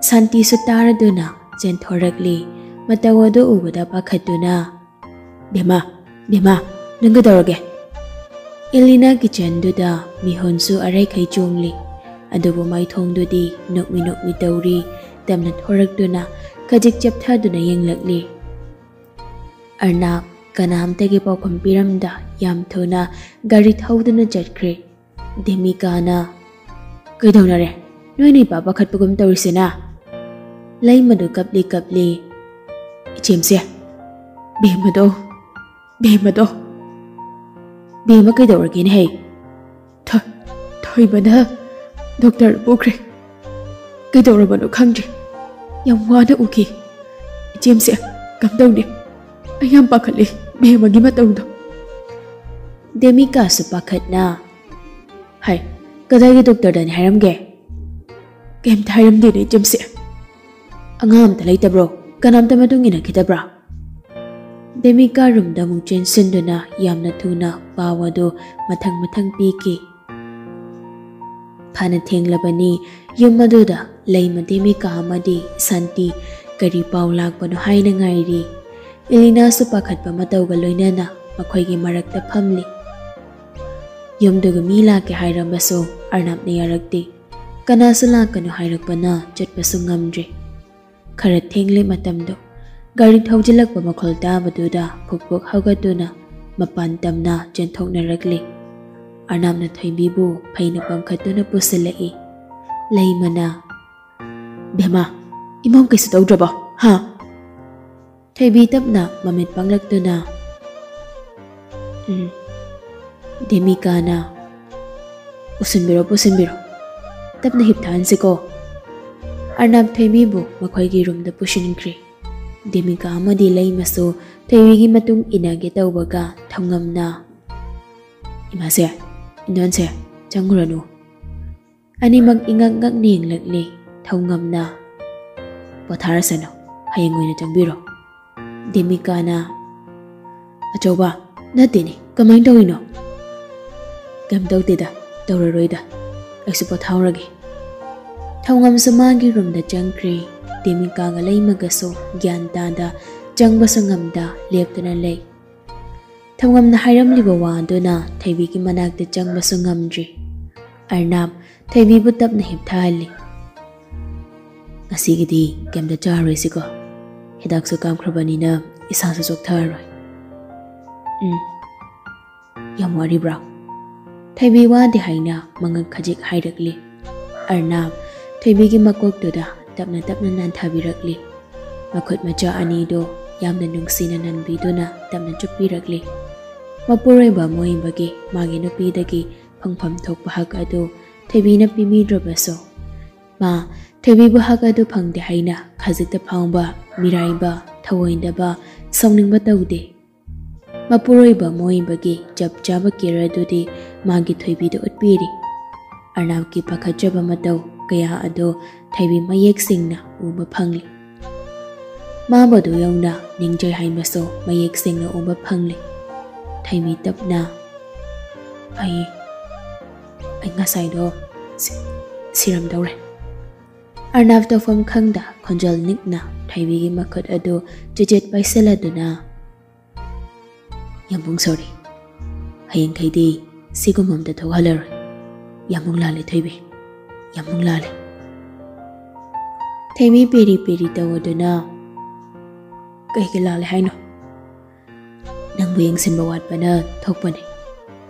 ꯁꯥꯟꯇꯤꯁꯨ ꯇꯥꯔꯗꯨꯅ ꯆꯦꯟꯊꯣꯔꯛꯂꯤ꯫ ꯃꯇꯧ ꯑꯗꯨ ꯎꯕꯗ ꯄꯥꯈꯠꯇꯨꯅ, "ꯕꯦꯝꯃ, ꯕꯦꯝꯃ, ꯅꯪ ꯀꯩꯗꯧꯔꯒꯦ?" ꯑꯦꯂꯤꯅꯥ ꯀꯤꯆꯟꯗꯨꯗ ꯃꯤꯍꯣꯟꯁꯨ ꯑꯔꯩꯈꯩ ꯆꯣꯡꯂꯤ꯫ ꯑꯗꯨꯕꯨ ꯃꯥꯏꯊꯣꯡꯗꯨꯗꯤ ꯅꯣꯛꯃꯤ ꯅꯣꯛꯃꯤ ꯇꯧꯔꯤ꯫ ꯇꯞꯅ ꯊꯣꯔꯛꯇꯨꯅ ꯈꯖꯤꯛ ꯆꯦꯞꯊꯗꯨꯅ ꯌꯦꯡꯂꯛꯂꯤ꯫ ꯑꯔꯅꯥꯞ ꯀꯅꯥꯝꯇꯒꯤ ꯄꯥꯎꯈꯨꯝ ꯄꯤꯔꯝꯗ ꯌꯥꯝ ꯊꯨꯅ ꯒꯥꯔꯤ ꯊꯧꯗꯨꯅ ꯆꯠꯈ꯭ꯔꯦ꯫ ꯗꯦꯃꯤꯀꯥꯅ, "ꯀꯩꯗꯧꯅꯔꯦ? ꯅꯣꯏꯅ ꯏꯄꯥ ꯄꯥꯈꯠꯄꯒꯨꯝ ꯇꯧꯔꯤꯁꯤꯅ?" ꯂꯩꯃꯗꯨ ꯀꯞꯂꯤ ꯀꯞꯂꯤ, "ꯏꯆꯦꯝꯁꯦ, ꯕꯦꯝꯃꯗꯣ, ꯕꯦꯝꯃꯗꯣ, ꯕꯦꯝꯃ ꯀꯩꯗꯧꯔꯒꯦꯅꯦ ꯍꯩ? ꯊ-, ꯊꯣꯏꯕꯅ ꯗꯣꯛꯇꯔ ꯄꯨꯈ꯭ꯔꯦ꯫ ꯀꯩꯗꯧꯔꯕꯅꯣ ꯈꯪꯗ꯭ꯔꯦ꯫ ꯌꯥꯝ ꯋꯥꯅ ꯎꯈꯤ꯫ ꯏꯆꯦꯝꯁꯦ, ꯀꯝꯗꯧꯅꯤ? ꯑꯩ ꯌꯥꯝ ꯄꯥꯈꯠꯂꯤ ꯕꯦꯝꯃꯒꯤ ꯃꯇꯧꯗꯣ꯫" ꯗꯦꯃꯤꯀꯥꯁꯨ ꯄꯥꯈꯠꯅ, "ꯍꯥꯏ, ꯀꯗꯥꯏꯒꯤ ꯗꯣꯛꯇꯔꯗꯅꯤ ꯍꯥꯏꯔꯝꯒꯦ?" "ꯀꯩꯝꯇ ꯍꯥꯏꯔꯝꯗꯦꯅꯦ ꯏꯆꯦꯝꯁꯦ꯫ ꯑꯉꯥꯡ ꯑꯝꯇ ꯂꯩꯇꯕ꯭ꯔꯣ? ꯀꯅꯥꯝꯇ ꯃꯇꯨꯡ ꯏꯟꯅꯈꯤꯗꯕ꯭ꯔꯥ?" ꯗꯦꯃꯤꯀꯥ ꯔꯨꯝꯗ ꯑꯃꯨꯛ ꯆꯦꯟꯁꯤꯟꯗꯨꯅ ꯌꯥꯝꯅ ꯊꯨꯅ ꯄꯥꯎ ꯑꯗꯨ ꯃꯊꯪ ꯃꯊꯪ ꯄꯤꯈꯤ꯫ ꯐꯅ ꯊꯦꯡꯂꯕꯅꯤ꯫ ꯌꯨꯝ ꯑꯗꯨꯗ ꯂꯩꯃ, ꯗꯦꯃꯤꯀꯥ ꯑꯃꯗꯤ ꯁꯥꯟꯇꯤ ꯀꯔꯤ ꯄꯥꯎ ꯂꯥꯛꯄꯅꯣ ꯍꯥꯏꯅ ꯉꯥꯏꯔꯤ꯫ ꯏꯂꯤꯅꯥꯁꯨ ꯄꯥꯈꯠꯄ ꯃꯇꯧꯒ ꯂꯣꯏꯅꯅ ꯃꯈꯣꯏꯒꯤ ꯃꯔꯛꯇ ꯐꯝꯂꯤ꯫ ꯌꯨꯝꯗꯨꯒꯤ ꯃꯤ ꯂꯥꯛꯀꯦ ꯍꯥꯏꯔꯝꯕꯁꯨ ꯑꯔꯅꯥꯞꯅ ꯌꯥꯔꯛꯇꯦ꯫ ꯀꯅꯥꯁꯨ ꯂꯥꯛꯀꯅꯨ ꯍꯥꯏꯔꯛꯄꯅ ꯆꯠꯄꯁꯨ ꯉꯝꯗ꯭ꯔꯦ꯫ ꯈꯔ ꯊꯦꯡꯂꯦ ꯃꯇꯝꯗꯣ꯫ ꯒꯥꯔꯤ ꯊꯧꯖꯤꯜꯂꯛꯄ ꯃꯈꯣꯜ ꯇꯥꯕꯗꯨꯗ ꯐꯨꯛ ꯐꯨꯛ ꯍꯧꯒꯠꯇꯨꯅ ꯃꯄꯥꯟ ꯇꯝꯅ ꯆꯦꯟꯊꯣꯛꯅꯔꯛꯂꯤ꯫ ꯑꯔꯅꯥꯞꯅ ꯊꯣꯏꯕꯤꯕꯨ ꯐꯩꯅ ꯄꯝꯈꯠꯇꯨꯅ ꯄꯨꯁꯤꯜꯂꯛꯏ꯫ ꯂꯩꯃꯅ, "ꯕꯦꯝꯃ, ꯏꯃꯧ ꯀꯩꯁꯨ ꯇꯧꯗ꯭ꯔꯕꯣ? ꯍꯥ?" ꯊꯣꯏꯕꯤ ꯇꯞꯅ ꯃꯃꯤꯠ ꯄꯥꯡꯂꯛꯇꯨꯅ, "ꯎꯝ꯫" ꯗꯦꯃꯤꯀꯥꯅ, "ꯄꯨꯁꯤꯟꯕꯤꯔꯣ, ꯄꯨꯁꯤꯟꯕꯤꯔꯣ꯫ ꯇꯞꯅ ꯍꯤꯞꯊꯍꯟꯁꯤꯀꯣ꯫" ꯑꯔꯅꯥꯞ ꯊꯣꯏꯕꯤꯕꯨ ꯃꯈꯣꯏꯒꯤ ꯔꯨꯝꯗ ꯄꯨꯁꯤꯟꯈ꯭ꯔꯦ꯫ ꯗꯦꯃꯤꯀꯥ ꯑꯃꯗꯤ ꯂꯩꯃꯁꯨ ꯊꯣꯏꯕꯤꯒꯤ ꯃꯇꯨꯡ ꯏꯟꯅꯒꯦ ꯇꯧꯕꯒ ꯊꯧꯉꯝꯅ, "ꯏꯃꯥꯁꯦ, ꯏꯟꯗꯣꯟꯁꯦ, ꯆꯪꯉꯨꯔꯅꯨ꯫" ꯑꯅꯤꯃꯛ ꯏꯉꯛ ꯉꯛꯅ ꯌꯦꯡꯂꯛꯂꯤ꯫ ꯊꯧꯉꯝꯅ, "ꯄꯣꯊꯥꯔꯁꯅꯨ, ꯍꯌꯦꯡ ꯑꯣꯏꯅ ꯆꯪꯕꯤꯔꯣ꯫" ꯗꯦꯃꯤꯀꯥꯅ, "ꯑꯆꯧꯕ, ꯅꯠꯇꯦꯅꯦ, ꯀꯃꯥꯏꯅ ꯇꯧꯔꯤꯅꯣ?" "ꯀꯩꯝ ꯇꯧꯗꯦꯗ, ꯇꯧꯔꯔꯣꯏꯗ, ꯑꯩꯁꯨ ꯄꯣꯊꯥꯍꯧꯔꯒꯦ꯫" ꯊꯧꯉꯝꯁꯨ ꯃꯥꯒꯤ ꯔꯨꯝꯗ ꯆꯪꯈ꯭ꯔꯦ꯫ ꯗꯦꯃꯤꯀꯥꯒ ꯂꯩꯃꯒꯁꯨ ꯒ꯭ꯌꯥꯟ ꯇꯥꯗ, ꯆꯪꯕꯁꯨ ꯉꯝꯗ ꯂꯦꯞꯇꯨꯅ ꯂꯩ꯫ ꯊꯧꯉꯝꯅ ꯍꯥꯏꯔꯝꯂꯤꯕ ꯋꯥ ꯑꯗꯨꯅ ꯊꯣꯏꯕꯤꯒꯤ ꯃꯅꯥꯛꯇ ꯆꯪꯕꯁꯨ ꯉꯝꯗ꯭ꯔꯤ꯫ ꯑꯔꯅꯥꯞ ꯊꯣꯏꯕꯤꯕꯨ ꯇꯞꯅ ꯍꯤꯞꯊꯍꯜꯂꯤ꯫ "ꯉꯁꯤꯒꯤꯗꯤ ꯀꯩꯝꯇ ꯆꯥꯔꯣꯏꯁꯤꯀꯣ? ꯍꯤꯗꯥꯛꯁꯨ ꯀꯥꯞꯈ꯭ꯔꯕꯅꯤꯅ ꯏꯁꯥꯁꯨ ꯆꯣꯛꯊꯔꯔꯣꯏ꯫" "ꯎꯝ꯫ ꯌꯥꯝ ꯋꯥꯔꯤꯕ꯭ꯔꯥ?" ꯊꯣꯏꯕꯤ ꯋꯥꯗꯦ ꯍꯥꯏꯅ ꯃꯉꯛ ꯈꯖꯤꯛ ꯍꯥꯏꯔꯛꯂꯤ꯫ ꯑꯔꯅꯥꯞ ꯊꯣꯏꯕꯤꯒꯤ ꯃꯀꯣꯛꯇꯨꯗ ꯇꯞꯅ ꯇꯞꯅ ꯅꯥꯟꯊꯕꯤꯔꯛꯂꯤ꯫ ꯃꯈꯨꯠ ꯃꯆꯥ ꯑꯅꯤꯗꯨ ꯌꯥꯝꯅ ꯅꯨꯡꯁꯤꯅ ꯅꯟꯕꯤꯗꯨꯅ ꯇꯞꯅ ꯆꯨꯞꯄꯤꯔꯛꯂꯤ꯫ ꯃꯄꯨꯔꯣꯏꯕ ꯃꯣꯏꯕꯒꯤ ꯃꯥꯒꯤ ꯅꯨꯄꯤꯗꯒꯤ ꯐꯪꯐꯝ ꯊꯣꯛꯄ ꯍꯛ ꯑꯗꯨ ꯊꯣꯏꯕꯤꯅ ꯄꯤꯕꯤꯗ꯭ꯔꯕꯁꯨ, ꯃꯥ ꯊꯣꯏꯕꯤꯕꯨ ꯍꯛ ꯑꯗꯨ ꯐꯪꯗꯦ ꯍꯥꯏꯅ ꯈꯖꯤꯛꯇ ꯐꯥꯎꯕ ꯃꯤꯔꯥꯏꯕ, ꯊꯑꯣꯏꯗꯕ, ꯁꯥꯎꯅꯤꯡꯕ ꯇꯧꯗꯦ꯫ ꯃꯄꯨꯔꯣꯏꯕ ꯃꯣꯏꯕꯒꯤ ꯆꯞ ꯆꯥꯕ ꯀꯦꯌꯔ ꯑꯗꯨꯗꯤ ꯃꯥꯒꯤ ꯊꯣꯏꯕꯤꯗ ꯎꯠꯄꯤꯔꯤ꯫ ꯑꯔꯅꯥꯞꯀꯤ ꯄꯥꯈꯠꯆꯕ ꯃꯇꯧ ꯀꯌꯥ ꯑꯗꯨ ꯊꯣꯏꯕꯤ ꯃꯌꯦꯛ ꯁꯦꯡꯅ ꯎꯕ ꯐꯪꯂꯤ꯫ ꯃꯥꯕꯨ ꯑꯗꯨ ꯌꯧꯅ ꯅꯤꯡꯖꯩ ꯍꯥꯏꯕꯁꯨ ꯃꯌꯦꯛ ꯁꯦꯡꯅ ꯎꯕ ꯐꯪꯂꯤ꯫ ꯊꯣꯏꯕꯤ ꯇꯞꯅ, "ꯑꯩ, ꯑꯩ ꯉꯁꯥꯏꯗꯣ ꯁꯤ-, ꯁꯤꯔꯝꯗꯧꯔꯦ"꯫ ꯑꯔꯅꯥꯞ ꯇꯧꯐꯝ ꯈꯪꯗ ꯈꯣꯟꯖꯦꯜ ꯅꯤꯛꯅ ꯊꯣꯏꯕꯤꯒꯤ ꯃꯈꯨꯠ ꯑꯗꯨ ꯆꯤꯆꯦꯠ ꯄꯥꯏꯁꯤꯜꯂꯗꯨꯅ, "ꯌꯥꯝꯕꯨꯡ, ꯁꯣꯔꯤ꯫ ꯍꯌꯦꯡꯈꯩꯗꯤ ꯁꯤꯒꯨꯝꯕ ꯑꯝꯇ ꯊꯣꯛꯍꯜꯂꯔꯣꯏ꯫ ꯌꯥꯝꯕꯨꯡ ꯂꯥꯜꯂꯦ ꯊꯣꯏꯕꯤ, ꯌꯥꯝꯕꯨꯡ ꯂꯥꯜꯂꯦ"꯫ ꯊꯣꯏꯕꯤ ꯄꯦꯔꯤ ꯄꯦꯔꯤ ꯇꯧꯗꯨꯅ, "ꯀꯩꯒꯤ ꯂꯥꯜꯂꯦ ꯍꯥꯏꯅꯣ?" "ꯅꯪꯕꯨ ꯌꯦꯡꯁꯤꯟꯕ ꯋꯥꯠꯄꯅ ꯊꯣꯛꯄꯅꯦ꯫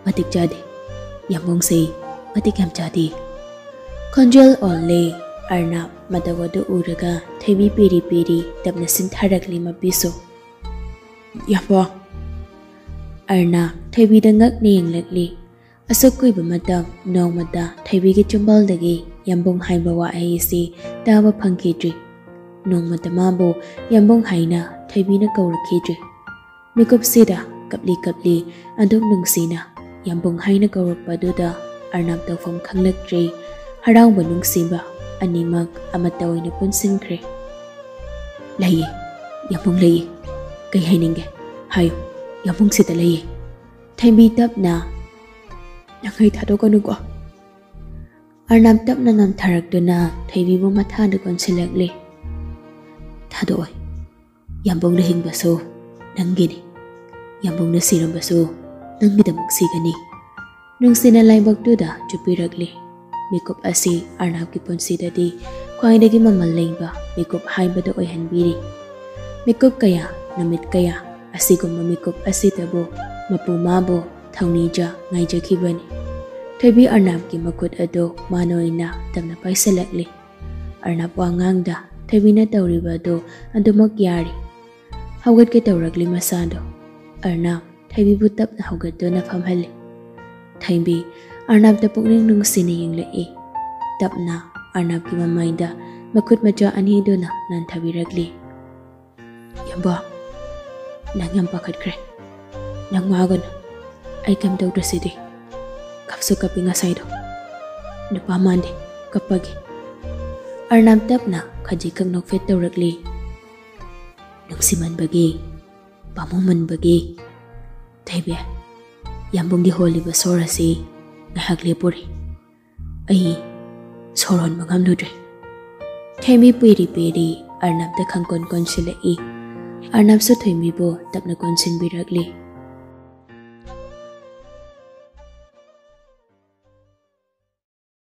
ꯃꯇꯤꯛ ꯆꯥꯗꯦ꯫ ꯌꯥꯝꯕꯨꯡꯁꯦ ꯃꯇꯤꯛ ꯌꯥꯝ ꯆꯥꯗꯦ"꯫ ꯈꯣꯟꯖꯦꯜ ꯑꯣꯜꯂꯦ꯫ ꯑꯔꯅꯥꯞ ꯃꯇꯧ ꯑꯗꯨ ꯎꯔꯒ ꯊꯣꯏꯕꯤ ꯄꯦꯔꯤ ꯄꯦꯔꯤ ꯇꯞꯅ ꯁꯤꯟꯊꯔꯛꯂꯤ ꯃꯄꯤꯁꯨ꯫ "ꯌꯥꯝꯕꯨꯡ!" ꯑꯔꯅꯥꯞ ꯊꯣꯏꯕꯤꯗ ꯉꯛꯅ ꯌꯦꯡꯂꯛꯂꯤ꯫ ꯑꯁꯨꯛ ꯀꯨꯏꯕ ꯃꯇꯝ ꯅꯣꯡꯃꯇ ꯊꯣꯏꯕꯤꯒꯤ ꯆꯤꯝꯕꯥꯜꯗꯒꯤ ꯌꯥꯝꯕꯨꯡ ꯍꯥꯏꯕ ꯋꯥꯍꯩ ꯑꯁꯤ ꯇꯥꯕ ꯐꯪꯈꯤꯗ꯭ꯔꯤ꯫ ꯅꯣꯡꯃꯇ ꯃꯥꯕꯨ ꯌꯥꯝꯕꯨꯡ ꯍꯥꯏꯅ ꯊꯣꯏꯕꯤꯅ ꯀꯧꯔꯛꯈꯤꯗ꯭ꯔꯤ꯫ ꯃꯤꯀꯨꯞꯁꯤꯗ ꯀꯞꯂꯤ ꯀꯞꯂꯤ ꯑꯗꯨꯛ ꯅꯨꯡꯁꯤꯅ ꯌꯥꯝꯕꯨꯡ ꯍꯥꯏꯅ ꯀꯧꯔꯛꯄ ꯑꯗꯨꯗ ꯑꯔꯅꯥꯞ ꯇꯧꯐꯝ ꯈꯪꯂꯛꯇ꯭ꯔꯦ꯫ ꯍꯔꯥꯎꯕ ꯅꯨꯡꯁꯤꯕ ꯑꯅꯤꯃꯛ ꯑꯃꯠꯇ ꯑꯣꯏꯅ ꯄꯨꯟꯁꯤꯟꯈ꯭ꯔꯦ꯫ "ꯂꯩꯌꯦ, ꯌꯥꯝꯕꯨꯡ ꯂꯩꯌꯦ꯫ ꯀꯩ ꯍꯥꯏꯅꯤꯡꯒꯦ? ꯍꯥꯏꯌꯨ, ꯌꯥꯝꯕꯨꯡ ꯁꯤꯗ ꯂꯩꯌꯦ"꯫ ꯊꯣꯏꯕꯤ ꯇꯞꯅ, "ꯅꯪ ꯑꯩ ꯊꯥꯗꯣꯛꯀꯅꯨꯀꯣ"꯫ ꯑꯔꯅꯥꯞ ꯇꯞꯅ ꯅꯝꯊꯔꯛꯇꯨꯅ ꯊꯣꯏꯕꯤꯕꯨ ꯃꯊꯥꯗ ꯀꯣꯟꯁꯤꯜꯂꯛꯂꯦ꯫ "ꯊꯥꯗꯣꯛꯑꯣꯏ꯫ ꯌꯥꯝꯕꯨꯡꯅ ꯍꯤꯡꯕꯁꯨ ꯅꯪꯒꯤꯅꯤ꯫ ꯌꯥꯝꯕꯨꯡꯅ ꯁꯤꯔꯝꯕꯁꯨ ꯅꯪꯒꯤꯗꯃꯛ ꯁꯤꯒꯅꯤ"꯫ ꯅꯨꯡꯁꯤꯅ ꯂꯥꯏꯕꯛꯇꯨꯗ ꯆꯨꯞꯄꯤꯔꯛꯂꯤ꯫ ꯃꯤꯀꯨꯞ ꯑꯁꯤ ꯑꯔꯅꯥꯞꯀꯤ ꯄꯨꯟꯁꯤꯗꯗꯤ ꯈ꯭ꯋꯥꯏꯗꯒꯤ ꯃꯃꯜ ꯂꯩꯕ ꯃꯤꯀꯨꯞ ꯍꯥꯏꯕꯗꯨ ꯑꯣꯏꯍꯟꯕꯤꯔꯤ꯫ ꯃꯤꯀꯨꯞ ꯀꯌꯥ, ꯅꯨꯃꯤꯠ ꯀꯌꯥ ꯑꯁꯤꯒꯨꯝꯕ ꯃꯤꯀꯨꯞ ꯑꯁꯤꯗꯕꯨ ꯃꯄꯨ ꯃꯥꯕꯨ ꯊꯧꯅꯤꯖ ꯉꯥꯏꯖꯈꯤꯕꯅꯤ꯫ ꯊꯣꯏꯕꯤ ꯑꯔꯅꯥꯞꯀꯤ ꯃꯈꯨꯠ ꯑꯗꯨ ꯃꯥꯅ ꯑꯣꯏꯅ ꯇꯞꯅ ꯄꯥꯏꯁꯤꯜꯂꯛꯂꯤ꯫ ꯑꯔꯅꯕ ꯋꯥ ꯉꯥꯡꯗ ꯊꯣꯏꯕꯤꯅ ꯇꯧꯔꯤꯕ ꯑꯗꯨ ꯑꯗꯨꯃꯛ ꯌꯥꯔꯤ꯫ ꯍꯧꯒꯠꯀꯦ ꯇꯧꯔꯛꯂꯤ ꯃꯁꯥꯗꯣ꯫ ꯑꯔꯅꯕ ꯊꯣꯏꯕꯤꯕꯨ ꯇꯞꯅ ꯍꯧꯒꯠꯇꯨꯅ ꯐꯝꯍꯜꯂꯤ꯫ ꯊꯣꯏꯕꯤ ꯑꯔꯅꯕꯇ ꯄꯨꯛꯅꯤꯡ ꯅꯨꯡꯁꯤꯅ ꯌꯦꯡꯂꯛꯏ꯫ ꯇꯞꯅ ꯑꯔꯅꯕꯀꯤ ꯃꯃꯥꯏꯗ ꯃꯈꯨꯠ ꯃꯆꯥ ꯑꯅꯤꯗꯨꯅ ꯅꯥꯟꯊꯕꯤꯔꯛꯂꯤ꯫ "ꯌꯥꯝꯕ, ꯅꯪ ꯌꯥꯝ ꯄꯥꯈꯠꯈ꯭ꯔꯦ꯫ ꯅꯪ ꯋꯥꯒꯅꯨ, ꯑꯩ ꯀꯩꯝ ꯇꯧꯗ꯭ꯔꯁꯤꯗꯤ꯫ ꯀꯞꯁꯨ ꯀꯞꯄꯤ ꯉꯁꯥꯏꯗꯣ꯫ ꯅꯨꯄꯥ ꯃꯥꯟꯗꯦ, ꯀꯞꯄꯒꯤ꯫" ꯑꯔꯅꯕ ꯇꯞꯅ ꯈꯖꯤꯛꯈꯛ ꯅꯣꯛꯐꯦꯠ ꯇꯧꯔꯛꯂꯤ꯫ "ꯅꯨꯡꯁꯤꯃꯟꯕꯒꯤ, ꯄꯥꯝꯃꯨꯃꯟꯕꯒꯤ꯫ ꯊꯣꯏꯕꯤ, ꯌꯥꯝꯕꯨꯡꯒꯤ ꯍꯣꯜꯂꯤꯕ ꯁꯣꯔ ꯑꯁꯤ ꯉꯥꯏꯍꯥꯛ ꯂꯦꯞꯄꯨꯔꯦ꯫ ꯑꯩ ꯁꯣꯔ ꯍꯣꯟꯕ ꯉꯝꯂꯨꯗ꯭ꯔꯦ꯫" ꯊꯣꯏꯕꯤ ꯄꯦꯔꯤ ꯄꯦꯔꯤ ꯑꯔꯅꯕꯇ ꯈꯪꯀꯣꯟ ꯀꯣꯟꯁꯤꯜꯂꯛꯏ꯫ ꯑꯔꯅꯕꯁꯨ ꯊꯣꯏꯕꯤꯕꯨ ꯇꯞꯅ ꯀꯣꯟꯁꯤꯟꯕꯤꯔꯛꯂꯤ꯫